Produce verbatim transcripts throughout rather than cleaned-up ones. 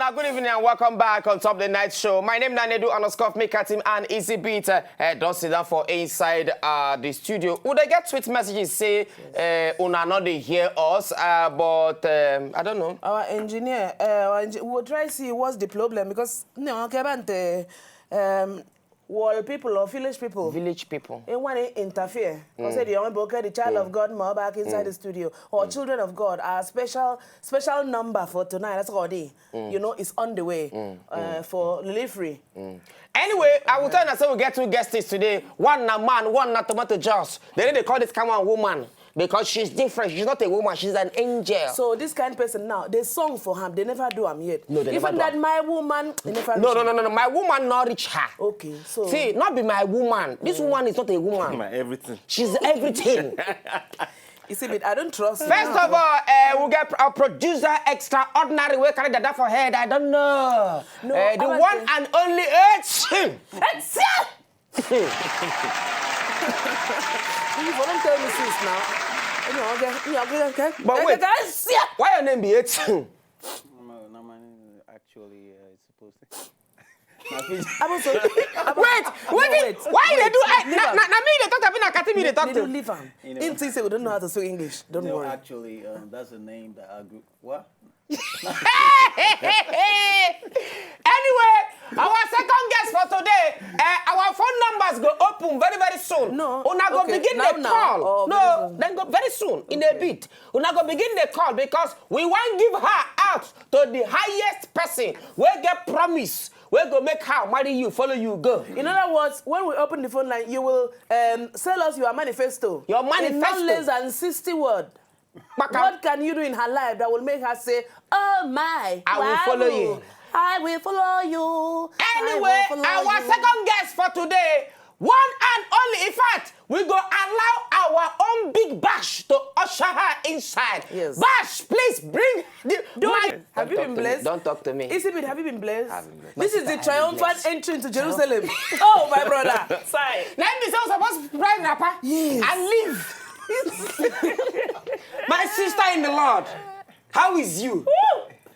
Now, good evening and welcome back on Top the Night Show. My name is Nanedu underscore Mika Team and Easy Beat. Uh, uh, don't sit down for inside uh, the studio. Would I get sweet messages? Say, uh, una not they hear us, uh, but um, I don't know. Our engineer, uh, our engi- we will try see what's the problem because no, okay, but, uh, um, wall people or village people. Village people. They want to interfere. Because say the young boy, the child of God, more back inside the studio, or children of God, our special special number for tonight. That's what they, you know, is on the way uh, for delivery. Anyway, I will tell you, say we get two guests today. One na man, one na tomato juice. They need to call this kind of woman because she's different. She's not a woman. She's an angel. So this kind of person now, they song for him. They never do him yet. No, they Even never do that am. My woman, they never No, reach no, no, her. No, no. My woman not reach her. Okay, so See, not be my woman. This woman is not a woman. My everything. She's everything. You see, but I don't trust. First of all, uh, we get a producer extraordinary. We carry that for head. I don't know. No, Uh, the I want one to and only H. H. You for don't tell me since now. You know, okay, you know, okay, okay. But Okay, wait, okay, okay. Why your name be H? No, no, my name is actually uh, it's supposed to. My feet- I'm also, I'm Wait, No, wait, wait. Why they do? Leave I, na, am. Na, na me they talk to, na Katim they talk They to. Don't leave him. You know. Him think say we don't know how to speak English. Don't No, worry. Actually, um, that's a name that I grew. What? Anyway, our second guest for today, uh, our phone numbers go open very, very soon. No, Una go okay, begin now, the now. Call. Oh, No, very soon. Then go very soon in a Okay. bit. Una go begin the call because we want give her out to the highest person. We get promise. We go make her marry you, follow you, go. In other words, when we open the phone line, you will um, sell us your manifesto. Your In no manifesto. Less than sixty words. Kpakam. What can you do in her life that will make her say, "Oh my, I will wow, follow you. I will follow you. I Anyway, will follow our you." Second guest for today, one and only. In fact, we go allow our own big bash to usher her inside. Yes. Bash, please bring the Don't, mic. Have you Don't been talk to me. Blessed? Don't talk to me. Isibit, have you been blessed? I've been blessed. This is the triumphant entry into Jerusalem. Oh, my brother. Sorry. Let me say, supposed to prime rapper Yes. And leave. My sister in the Lord, how is you?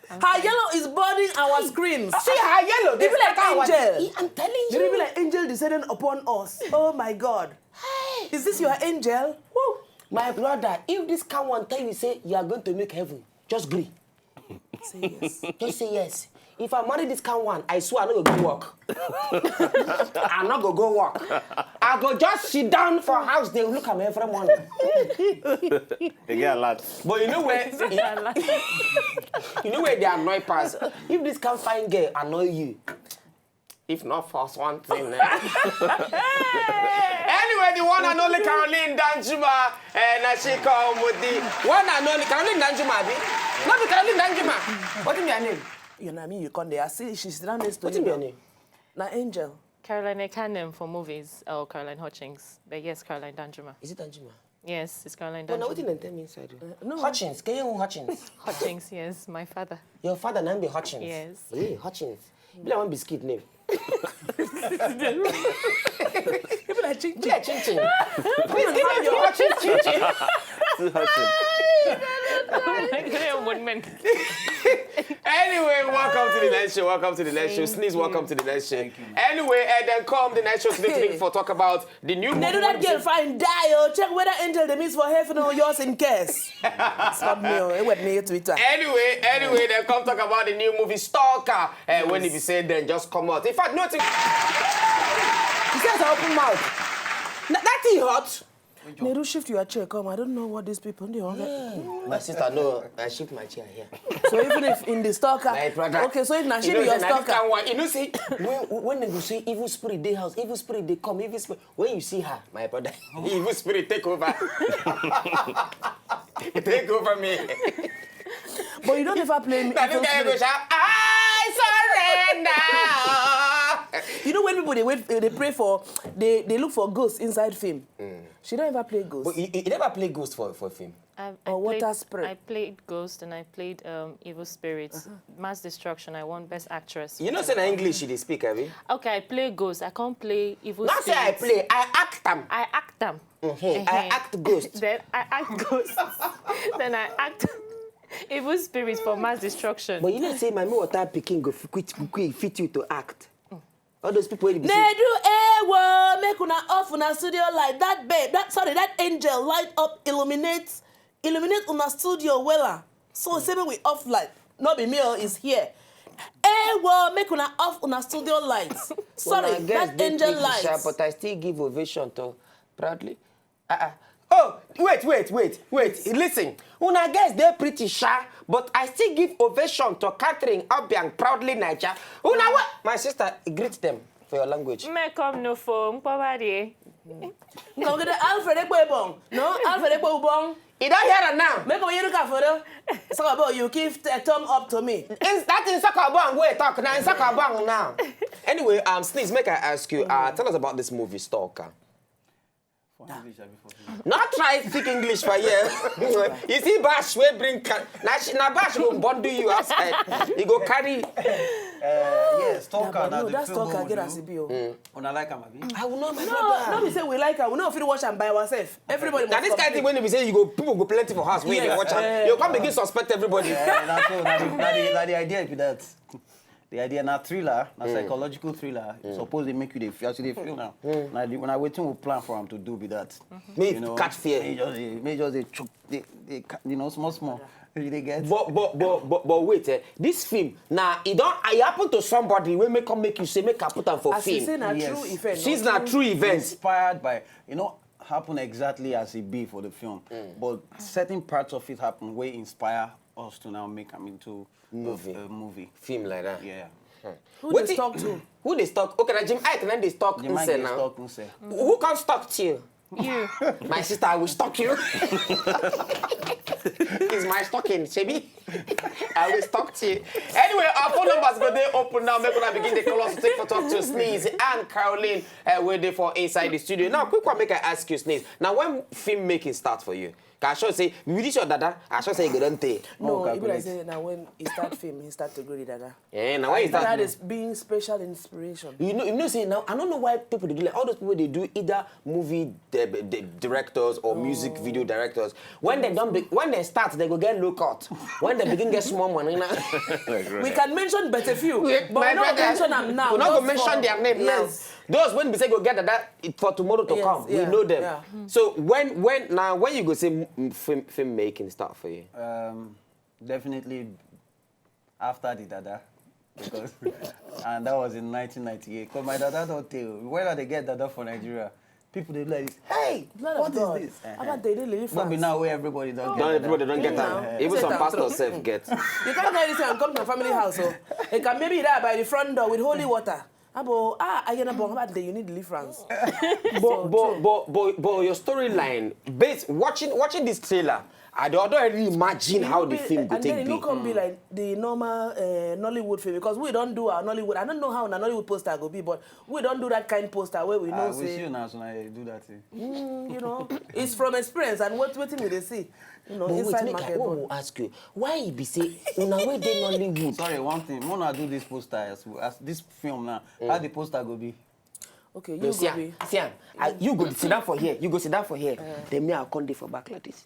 Her yellow is burning our screens. See her yellow. They be like angel. I'm telling you. They be like angel descending upon us. Oh my God. Is this your angel? Woo. My brother, if this kind one tell you say you are going to make heaven, just gree. Say yes. Just say yes. If I marry this kind one, I swear I no go go work. I no go go work. I go just sit down for house. They look at me every morning. They get alert. But you know where, you know where they annoy pass. If this kind fine girl annoy you, if not for one thing, eh? Anyway, the one and only Caroline Danjuma, eh, na she come with the one and only Caroline Danjuma, abi? Not the Caroline Danjuma. What is your name? You know me, you come there. I see she's down next to What is your name? Na Angel. Caroline Ekanem for movies, or Caroline Hutchings. But yes, Caroline Danjuma. Is it Danjuma? Yes, it's Caroline Danjuma. Well, now, what did they tell me inside? Uh, no. Hutchings, can you Hutchings? Hutchings, yes, my father. Your father name be Hutchings? Yes. Hey, Hutchings. Be like one biscuit name. Be like Chin Chin. Be like Chin Chin. Please give me your Hutchings Chin Chin. Too Hutchings. Anyway, welcome to the next show. Welcome to the next show. Sneeze, welcome to the next show. Anyway, and then come the next show today for talk about the new movie. They do that girl fine die, oh. Check whether angel they miss for heaven or yours in case. Stop me, oh. It went me Twitter. Anyway, anyway, then come talk about the new movie Stalker. Uh, When if you say then just come out. In fact, nothing. He says open mouth. That thing hot. Neru, shift your chair. Come, I don't know what these people do. Yeah. My sister, no, I shift my chair here. So even if in the stalker, my brother, okay, so if na she be your stalker, you know, see, when, when they go say evil spirit dey house, evil spirit dey come, evil spirit. When you see her, my brother, evil spirit take over. Take over me. But you don't ever play me. Now you guys go shout, "I surrender." You know when people they wait, they pray for, they, they look for ghosts inside film. Mm. She don't ever play ghost. But you, you never play ghost for, for film? I, I Or played, water spirit? I played ghost and I played um, evil spirits. Uh-huh. Mass destruction. I won best actress. You know, say na English she dey speak, abi? Okay, I play ghost. I can't play evil Not say I spirits. Play. I act them. I act them. Mm-hmm. I act ghost. Then I act ghost. Then I act. Evil spirit for mass destruction. But you know say my water pikin go fit, fit, fit you to act. All those people wey be say, Nedu, ewo, make una off una studio light. That babe, that, sorry, that angel light up, illuminate, illuminate una studio wella. So say make we off light. No be me, oh, is here. Ewo, make una off una studio light. Sorry, "Una guest that dey angel pretty sha, light. but I still give ovation to proudly." Uh-uh. Oh, wait, wait, wait, wait. Listen. Una guest dey pretty sha, but I still give ovation to Catherine Obiang, proudly Naija. Una what? My sister, greet them for your language. Mmekom no fo, mkpọbadie. Ngogede Alfred Ekpo Ebong. No, Alfred Ekpo Ubong. You don't hear her now. Make we look at photo. So about you give a thumb up to me. Is that in Sokobong? Wait, talk now. In Sokobong now. Anyway, um, Sneeze, make I ask you. Uh, tell us about this movie, Stalker. For English, I mean for English. Not try speak English for here. You see, Bash, we bring. Ca- now, she, now Bash will bundle you outside. You go carry. Uh, yeah, Stalker. But Now no, the that's film Stalker. will Get do. As it be, oh. Una like am, abi? I will know my No, brother. no, we say we like her. We know if you watch and by ourselves. Everybody. Now this kind of thing when we say you go, people go plenty for house. When they Yes, watch eh. am, you come begin suspect everybody. Yeah, na so, na the, na the, na the idea be that. The idea na thriller, na psychological thriller. It's supposed to make you dey feel, as you dey feel now. Na the, na wetin we plan for am to do be that. Me You know, catch fear. May just dey, may just dey choke, dey, dey, ca- you know, small small. You dey get. But but but but but wait, eh? This film now it don't it happen to somebody wey make come make you say make I put am for As you say, film. na Yes. true event. Since no na true event. Inspired by, you know, happen exactly as it be for the film, but certain parts of it happen wey inspire us to now make am into Movie. a, a movie. Film like that. Yeah. Who Wetin- dey talk to? Who dey stalk? Okay, na Jim Ike na dey stalk The man Nse dey now. stalk Nse. Who come stalk you? You. My sister, I will stalk you. It's my stalking, Shebi. I will stalk you. Anyway, our phone numbers go dey open now. Make una begin dey call us to take for talk to Sneeze and Caroline, uh, wey dey for inside the studio. Now, quick one, make I ask you, Sneeze. Now, when film making start for you? 'Cause I sure say, with this your dada, I sure say you go don tey. No, Oh, e be like calculate. Say na when he start film, he start to grow the dada. Eh, now when you That start? Is being special inspiration. You know, you know, say now I don't know why people dey do like all those people they do either movie the, the directors or music video directors. When they don't, be, when they start, they go get low cut. When they begin get small money now. We can mention but a few, but My we not brother, mention them now. We not go Just mention for- their name Yes. Now. Those when we say go get that, that it for tomorrow to Yes, come, we yeah, know them. Yeah. So when when now when you go say mm, film filmmaking start for you? Um, definitely after the dada, because and that was in nineteen ninety-eight. Cause my dada don't tell. When I dey get dada for Nigeria, people dey like, hey, Blood what of is God. This? How about they dey live No be France? Now where everybody don't Now get everybody dada. don't get Yeah. them. Even Set some am pastors through. Self get. You can't get anything and come to my family house. Oh. It can maybe that by the front door with holy water. Abo, ah, I get a bomb. How about you need to leave France? But but but but but your storyline, based watching watching this trailer, I don't, don't really imagine how the film go And then take it no be. Come be like the normal uh, Nollywood film because we don't do our Nollywood. I don't know how a Nollywood poster go be, but we don't do that kind poster where we know I wish say you now, so now you do that thing. mm, you know it's from experience and what wetin we dey see, you know, But wait, inside make I, market. what But will ask you? Why e be say una wey dey Nollywood? Sorry, one thing. When I do this poster, as, as this film now, how the poster go be? Okay, you No, see go am, be. see am. Ah, you go sit down for here. You go sit down for here. Then me, I'll come dey for back like this.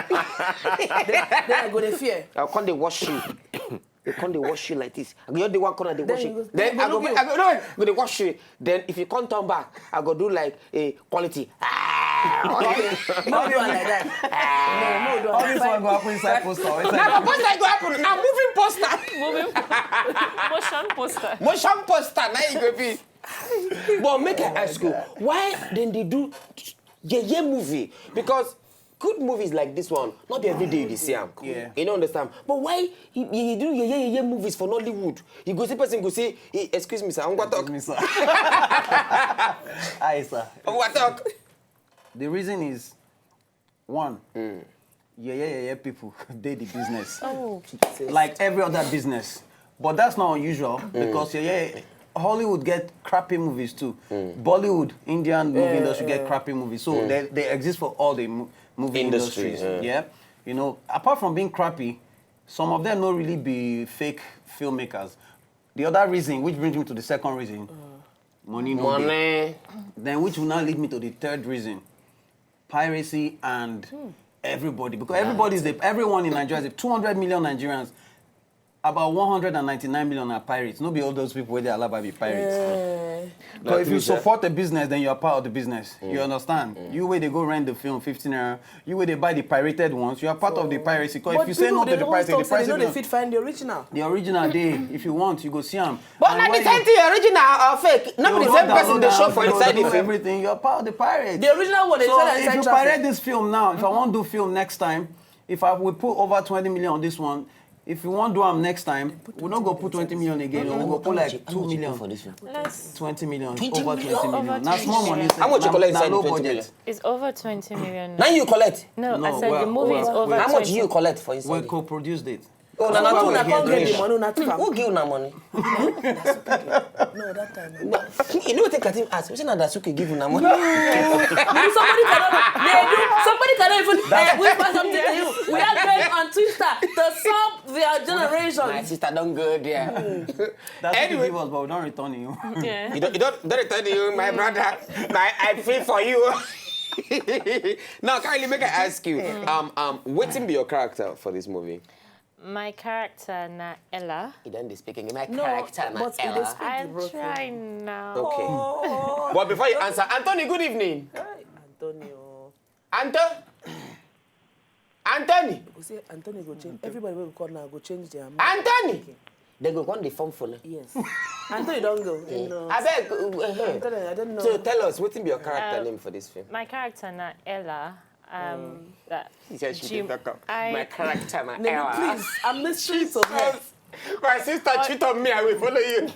Then I go dey fear. I'll come dey watch you. They come dey watch you like this. I go just dey one corner dey Then watch you you. go- Then they I go go, look I go, no, I go dey watch you. Then if you come turn back, I go do like a quality. Ah, No do am like that. No, no do All am this like one go happen inside poster. Inside now for poster go happen. Now moving poster. Moving motion poster. Motion poster. Now you go be. But make I ask you, why then they do yeye movie? Because good movies like this one, not be every day you dey see am. Yeah. You don't understand. But why you, you do yeye yeye movies for Nollywood? You go see person go say, eh, excuse me, sir, I want to talk. Me, sir. Aye, sir. I want to talk. The reason is, one, yeah, yeah, yeah, yeah, people dey the business. Oh. Like every other business. But that's not unusual because yeah, yeah, Hollywood get crappy movies too. Bollywood, Indian movie industry get crappy movies. So they, they exist for all the mo- movie Industry, industries. Yeah. You know, apart from being crappy, some of them no really be fake filmmakers. The other reason, which brings me to the second reason, money no dey. Money. Then which will now lead me to the third reason, piracy and Everybody, because everybody is the, everyone in Nigeria is two hundred million Nigerians. About one hundred and ninety-nine million are pirates. No be all those people where they allow be pirates. Because if you support the business, then you are part of the business. You understand? You where they go rent the film fifteen naira. You where they buy the pirated ones. You are part of the piracy. Because if you say no to the piracy, the piracy. They fit find the original. The original day, if you want, you go see am. But na the same thing, original or fake? No be the same person dey show for inside the film. Everything. You are part of the pirates. The original one. So if you pirate this film now, if I want do film next time, if I will put over twenty million on this one, if you want do am next time, we no go put twenty million again. We go put like two million. For this one. Twenty million. Over twenty million. Now small money. How much you collect inside the twenty million? It's over twenty million. Now you collect? No, I said the movie is over. How much you collect for inside? We co-produced it. Oh, na na two na come get the money, una thief am. Who give una money? No, that time. You know what Katim ask? Wetin na Dasuki give una money? Somebody cannot. They do. Somebody cannot even uh, whisper something to you without going on Twitter to solve their generation. My sister don't go there. That's anyway. Give us, but we don't return you. Yeah. You don't, you don't, don't return you, my brother. My, I feel for you. Now, Kylie, make I ask you. Um, um, wetin be your character for this movie? My character na Ella. You don't speak English. My character na Ella. I'm trying now. Okay. But before you answer, Anthony, good evening. Hi, Antonio. Anto? Anthony? You go say Anthony go change. Everybody will call now go change their mind. Anthony? They go come the form for now. Yes. Anthony don't go. No. I beg. Uh, uh, Anthony, I don't know. So tell us, what be your character name for this film? My character na Ella. Um, that she said she Jim, did not come. I... My character, my no, error. Please, I'm listening to her. My sister cheat on me, I will follow you.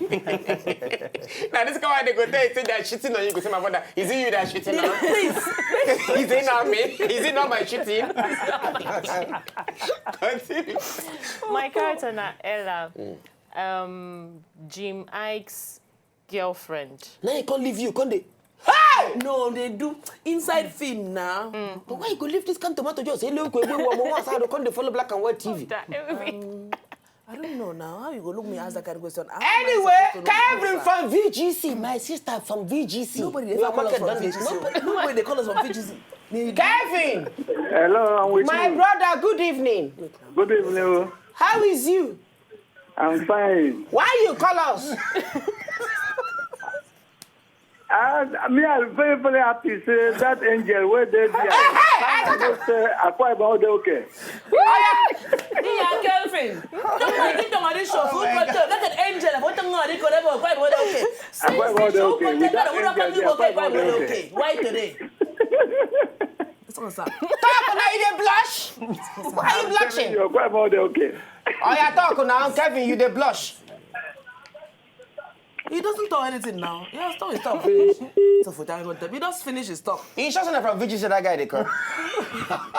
Now this guy they go there, say they're cheating on you. Go say my brother, is it you that cheating on? Please. Is it not me? Is it not my cheating? Continue. My character na Ella. Mm. Um, Jim Ike's girlfriend. Now he can't leave you, can't they? Hey! No, they do inside film now. Mm. But why you go leave this kind of tomato juice? Hey, look, we want more side, can't they follow black and white T V? Um, I don't know now. How you go look me ask that kind of question? Anyway, Kevin from V G C, my sister from V G C. Nobody they call us from V G C. Nobody they call us from V G C. Kevin! Hello, I'm with you. My brother, good evening. Good evening. How is you? I'm fine. Why you call us? Uh, me, I'm very, very happy. Say that angel where they be. I just say Akwa Ibom dey okay. Oya, Iya Kelvin. Don't mind it on this show. Who got you? Like an angel. What am I going to go? Akwa Ibom dey okay. Akwa Ibom dey okay. With that angel, Akwa Ibom dey okay. Why today? Talk now, you dey blush. Why are you blushing? Akwa Ibom dey okay. Oya, talk now, Kevin, you dey blush. He doesn't talk anything now. He has talked his talk finish. So for time, he just finished his talk. He just from V G C that guy they call.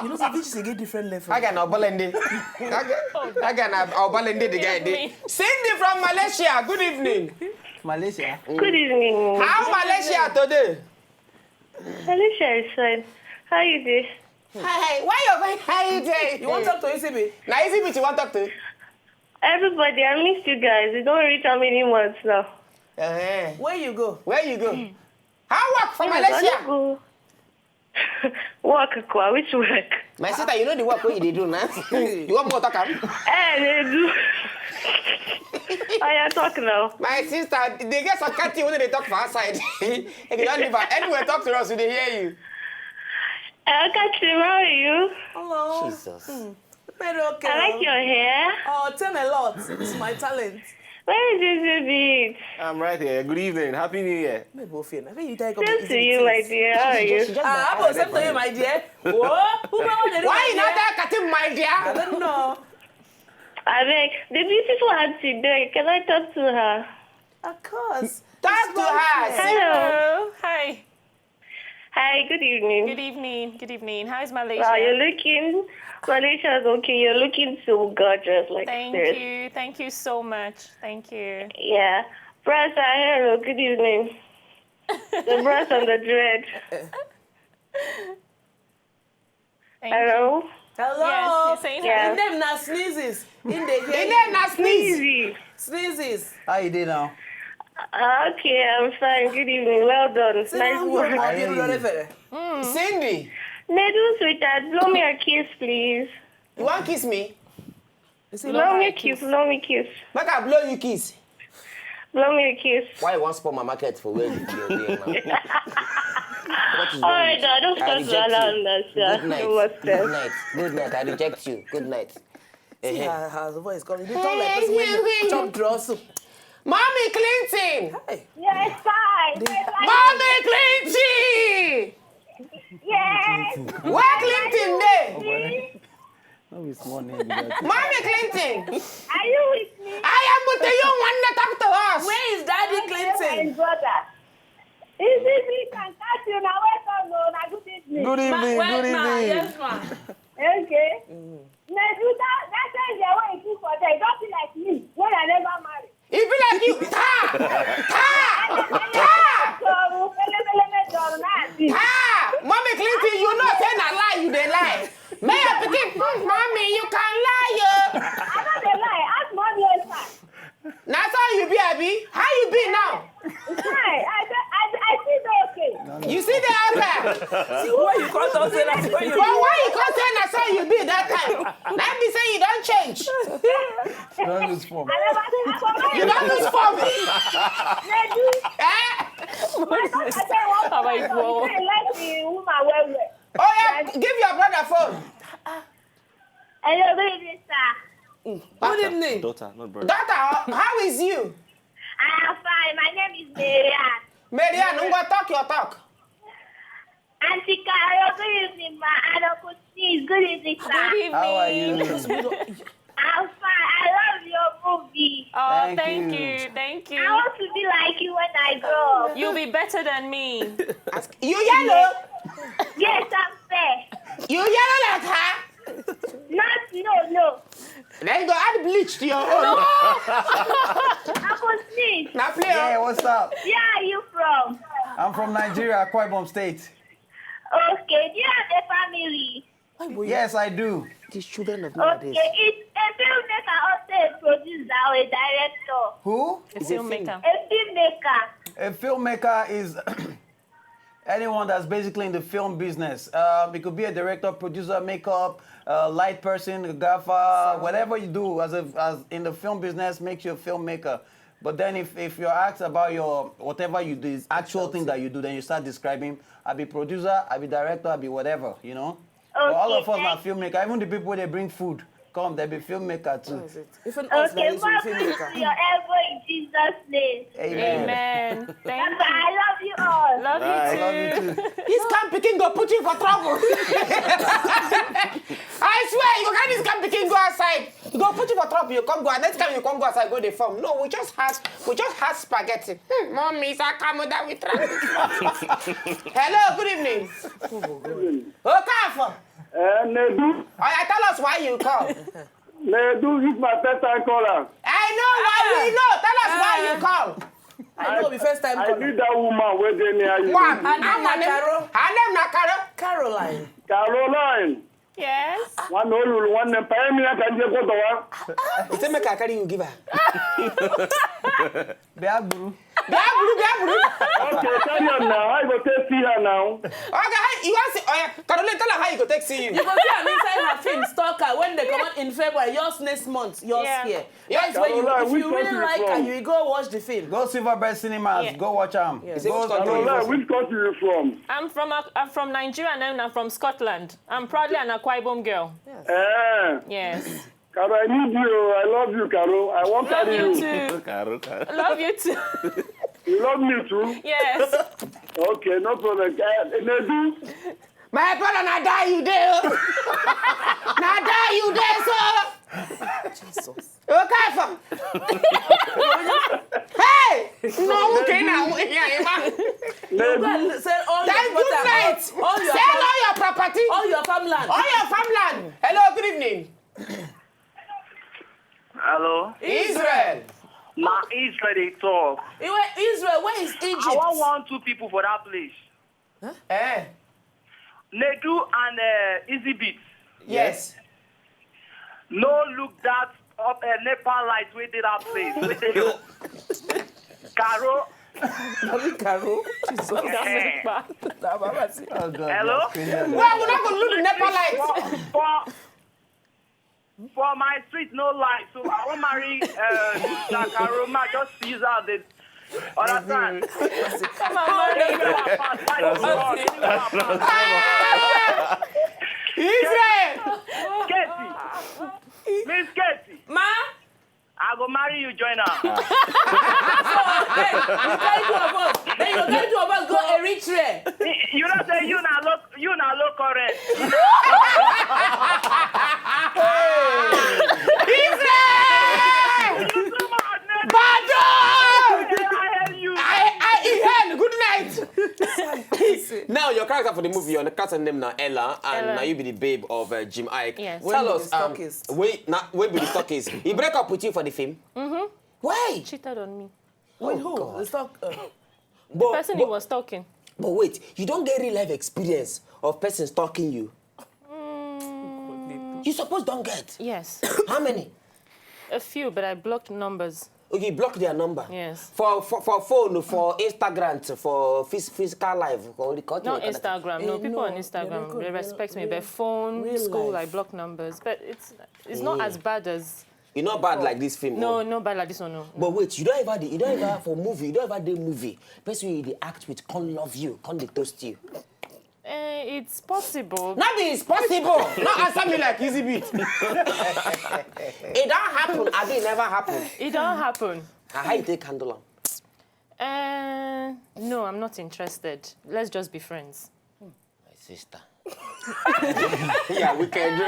You know, so V G C get different level. That guy na Obalende. That guy, that guy na Obalende, the guy dey. Cindy from Malaysia. Good evening. Malaysia. Good evening. How Malaysia today? Malaysia is fine. How you dey? Hi, why you going? How you dey? You want talk to E C B? Now E C B you want talk to? Everybody, I missed you guys. You don't reach how many months now. Uh-huh. Where you go? Where you go? How work for Malaysia? Work, kwa, which work? My sister, you know the work what you dey do now. You want more talk am? Eh, they do. I talk now. My sister, they get some kind thing when they talk for outside. If you don't leave her, anyway, talk to us, we dey hear you. Uh, Katim, how are you? Hello. Jesus. Mm. Very okay. I like your hair. Oh, tell me a lot. It's my talent. Where is this baby? I'm right here. Good evening. Happy New Year. Maybe we'll feel. I think you take up. Same to you, my dear. How are you? Ah, I'm same to you, my dear. Whoa. Who why you not that Katim, my dear? I don't know. I beg. The beautiful auntie there. Can I talk to her? Of course. Talk to her. Hello. Hi. Hi, good evening. Good evening. Good evening. How is Malaysia? Wow, you're looking, Malaysia is okay. You're looking so gorgeous. Like, thank you. Thank you so much. Thank you. Yeah. Brother, hello. Good evening. The brother and the dread. Hello? Hello? Yes, he's saying hello. His name na Sneezes. In the name na Sneezy. Sneezes. How you doing now? Okay, I'm fine. Good evening. Well done. Nice work. Cindy. Nedu, sweetheart, blow me a kiss, please. You wan kiss me? Blow me kiss, blow me kiss. Make I blow you kiss. Blow me a kiss. Why you wan spoil my market for where you dey now? All right, I don't start to allow that. Good night. Good night. Good night. I reject you. Good night. See her, her voice coming. You talk like person when you chop draw soup. Mommy Clinton! Yes, fine. Mommy Clinton! Yes! Where Clinton dey? No be small name be that. Mommy Clinton! Are you with me? I am with you, one that talk to us. Where is Daddy Clinton? My brother. Is it me can catch you now? Welcome, no, na good evening. Good evening, good evening. Yes, ma. Okay. Nedu, that that thing there wey you put for there, e don be like me when I never marry. E be like you. Ta! Ta! Ta! Mommy Clinton, you know say na lie you dey lie. May your pikin, hmm, mommy, you can lie o. I no dey lie. Ask mommy outside. Na so you be, abi? How you be now? Fine. I, I, I, I still dey okay. You still dey okay? See why you come talk say na so you be. But why you come say na so you be that time? Na be say you don change. You don lose form. You don lose form. Eh? Baba Igbo. Like the woman well well. Oh yeah, give your brother phone. Hello, good evening, sir. Good evening. Daughter, not brother. Daughter, how is you? I am fine. My name is Marian. Marian, ngwa, talk your talk. Auntie Carol, good evening, ma. And Uncle Steve, good evening, sir. Good evening. How are you? I'm fine. I love your movie. Oh, thank, thank you. Thank you. I want to be like you when I grow up. You'll be better than me. You yellow? Yes, I'm fair. You yellow like her? Not, no, no. Then you go add bleach to your own. No. Uncle Smith. Now play. Yeah, what's up? Where are you from? I'm from Nigeria, Akwa Ibom State. Okay, do you have a family? Yes, I do. These children of nowadays. Okay, is a filmmaker also a producer or a director? Who? A filmmaker. A filmmaker. A filmmaker is anyone that's basically in the film business. Um, it could be a director, producer, makeup, uh, light person, a gaffer, whatever you do as a, as in the film business makes you a filmmaker. But then if, if you're asked about your whatever you do, is actual thing that you do, then you start describing, I be producer, I be director, I be whatever, you know? But all of us are filmmaker. Even the people they bring food, come, they be filmmaker too. If an us, okay, more grace to your elbow in Jesus' name. Amen. Amen. Thank you. I love you all. Love you too. Love you too. This camp picking go put you for trouble. I swear, you can't this camp picking go outside. You go put you for trouble. You come go. And next time you come go outside, go the farm. No, we just had we just had spaghetti. Hmm, mommy, it's a camera that we try. Hello, good evening. Good evening. Okafor. Uh, Nedu. Oh, yeah, tell us why you call. Nedu, this my first time caller. I know why we know. Tell us why you call. I know the first time I caller. Need that woman where they near you. One. Her name na Caro. Her name na Caro. Caroline. Caroline. Yes. One olulu one name pay me I can just go to one. Say make I carry you give her. Bịa gburu. Bịa gburu, bịa gburu. Okay, carry on now. How you go take see her now? Okay, how you want see? Oh yeah, Caroline, tell her how you go take see you. You go see am inside her film Stalker when they come out in February. Yours next month. Yours yeah. Here. Yes, when you, if you really like her, you go watch the film. Go Silver Bell Cinemas. Yeah. Go watch am. Yes. Go Caroline, which country you from? I'm from I'm from Nigeria and I'm from Scotland. I'm proudly an Akwa Ibom girl. Yes. Eh. Yes. Caro, I need you. I love you, Caro. I want to carry you. Love you too. Caro, Caro. Love you too. You love me too? Yes. Okay, no problem. Uh, Nedu. My brother, na die you dey. Na die you dey so. Jesus. Okafor. Hey! No, okay now. Yeah, yeah. Say all your good night. Sell all your property. All your farmland. All your farmland. Hello, good evening. Hello. Israel. Na Israel dey talk. Israel, where is Egypt? I want one two people for that place. Eh. Nedu and uh, Easy Beats. Yes. No look that up uh, Nepal light wey dey that place. Wey dey your Caro. Mami Caro. Jesus. That make bad. Na Baba say. Oh God, Hello? Australia. Well, we not gonna lose the NEPA light. For, for, for my street, no light. So I won't marry uh, Sister Caro. Ma, just use out the other side. Come on, marry. Give her a pass. Why you want? Give her a pass. Israel. Katie. Miss Katie. Ma, I go marry you, join her. so then you carry two of us. Then you carry two of us go Eritrea. You know say you na low, you na low current. Israel. You too much, man. Bado. I hate you. I, I, Ihen, good night. Now your character for the movie, your character name now Ella, and Ella. Now you be the babe of uh, Jim Ike. Yes. Tell Wey us, be the um, stockist? Wait, not wait be the stockist. He break up with you for the film. Mm-hmm. Why? Cheated on me. With Oh, who? God. The stock. Uh, But, Person but, he was talking. but wait, you don't get real life experience of person stalking you. You suppose don't get. Yes. How many? A few, but I blocked numbers. Okay, you block their number. Yes. For for, for phone, for Instagram, for phys- physical life, for the country. Not Instagram. No, Eh, people no, on they Instagram, don't they go respect real- me. But phone, real school, life. I block numbers. But it's it's not as bad as You not bad like this film. no, Oh. No bad like this one. No. But wait, you don't ever you don't ever for movie, you don't ever do movie. Person you dey act with can't love you, can't dey toast you. Eh, it's possible. Nothing is possible. Not answer me like easy beat. It don't happen. I think it never happen. It don't happen. How you take handle am? Uh, no, I'm not interested. Let's just be friends. My sister. Yeah, we can do.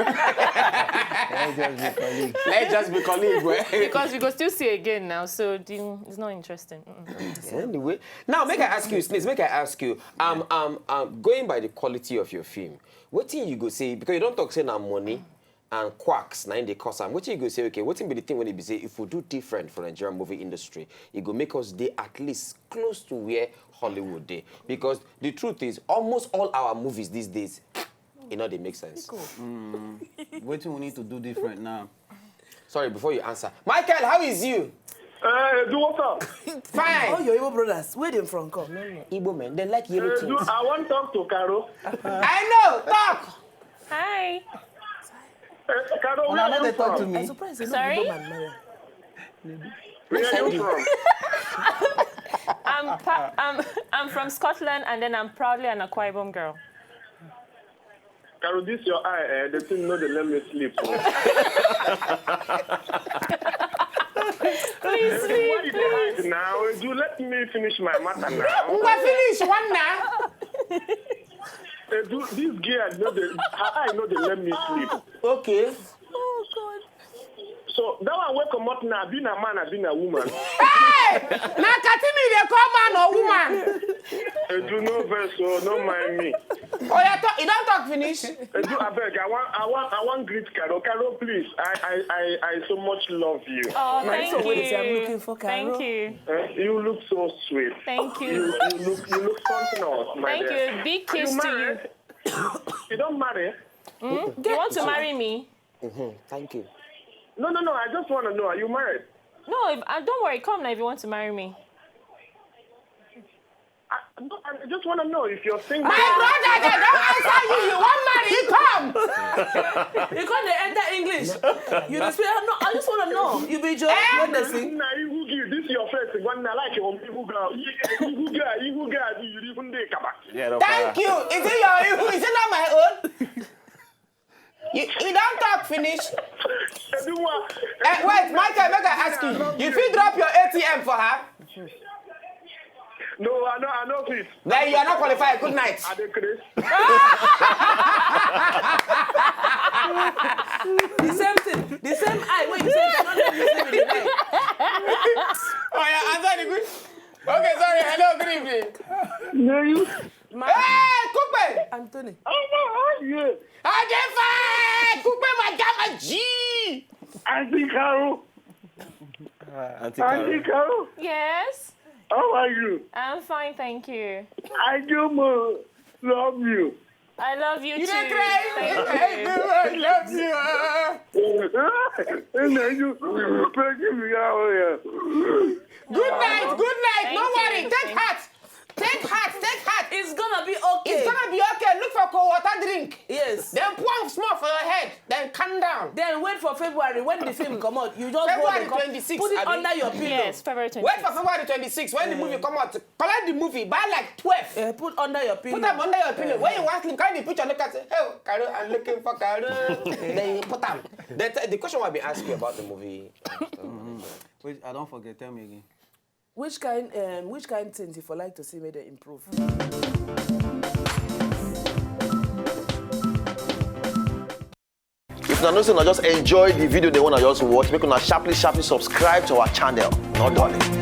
Let's just be colleagues. Let's just be colleagues. Well. Because we go still see again now, so the, it's not interesting. Mm-mm. Anyway, now make I ask you, Snace, make I ask you, um, um, um, going by the quality of your film, what thing you go say, because you don't talk say na money and quacks, na in the cost am. What thing you go say, okay, what thing be the thing when it be say, if we do different for Nigerian movie industry, it go make us dey at least close to where Hollywood dey. Because the truth is, almost all our movies these days, it not dey make sense. Wetin we need to do different now? Sorry, before you answer. Michael, how is you? Uh, do what's up? All Fine. your Igbo brothers, where them from come? No, no. Igbo men, they like yellow Uh, do, things. I want to talk to Caro. I know, talk. Hi. Uh, Caro, where Una are no you dey talk to from? I me. Surprised you Sorry? Know man marry. Where are you from? I'm pa- I'm I'm from Scotland, and then I'm proudly an Akwa Ibom girl. Caro, this your eye, eh? The thing no dey let me sleep. Oh. Please Why sleep, you dey hide please. Now, do let me finish my matter now. Ngwa finish one now. Eh, do, this girl, no dey, her eye no dey let me sleep. Okay. Oh God. So that one wey comot now, be na man, be na woman. Hey! Na Katimi dey call man or woman? Eh, do no vex, so no mind me. Oh, you talk. You don't talk finish. Eh, do abeg, I want, I want, I want greet Caro. Caro, please, I, I, I, I so much love you. Oh, My thank son, you. what is he? I'm looking for Caro. Thank you. Eh, you look so sweet. Thank You, you. You look, you look something else, my Thank dear. you. Big Are you kiss to you. married? You don't marry? You want to marry me? Thank you. No, no, no. I just want to know. Are you married? No, if, uh, don't worry. Come now if you want to marry me. I, no, I just want to know if you're single. My brother, they don't answer you. You want marry? Come. You can't dey enter English. You dey speak. No, I just want to know. You be Joe. What they sing? Nah, you who give this your face? One, I like your who girl. You who girl? You who girl? You even dey kaba. Thank you. Is it your? Is it not my own? You, you don't talk finish. Everyone. Eh, wait, Michael, make I ask you. You fit drop your A T M for her? No, I know, I know this. Then you are not qualified. Good night. I dey craze. The same thing. The same eye. When you say, "Don't let me see me." Oh yeah, answer the question. Okay, sorry. Hello, good evening. No, you. Hey, Kupe! Anthony. Oh, yeah. Adefa! Kupe, my gamma G! Auntie Caro. Auntie Auntie Caro. Caro. Yes. How are you? I'm fine, thank you. I do more love you. I love you You too. Don't cry. Thank I you. do. I love you. Nna you peggy me out here. Good night. Good night. No Thank worry. you. Take heart. Take heart. Take heart. It's gonna be okay. It's gonna be okay. Look for cold water drink. Yes. Then pour small for your head. Then calm down. Then wait for February when the film come out. You just hold February the cup, twenty-sixth, put it abi? Under your pillow. Yes, February twenty. Wait for February twenty-sixth when the movie come out. Collect the movie. Buy like twelve. Eh, put under your pillow. Put them under your pillow. When you want sleep, carry the picture, look at it. Hey, Carol, I'm looking for Carol. Then you put them. The, the question I've been asking you about the movie. Wait, I don't forget. Tell me again. Which kind, um, which kind things you for like to see make dem improve? If una know say una just enjoy the video they wanna just watch, make una sharply sharply subscribe to our channel. Not done.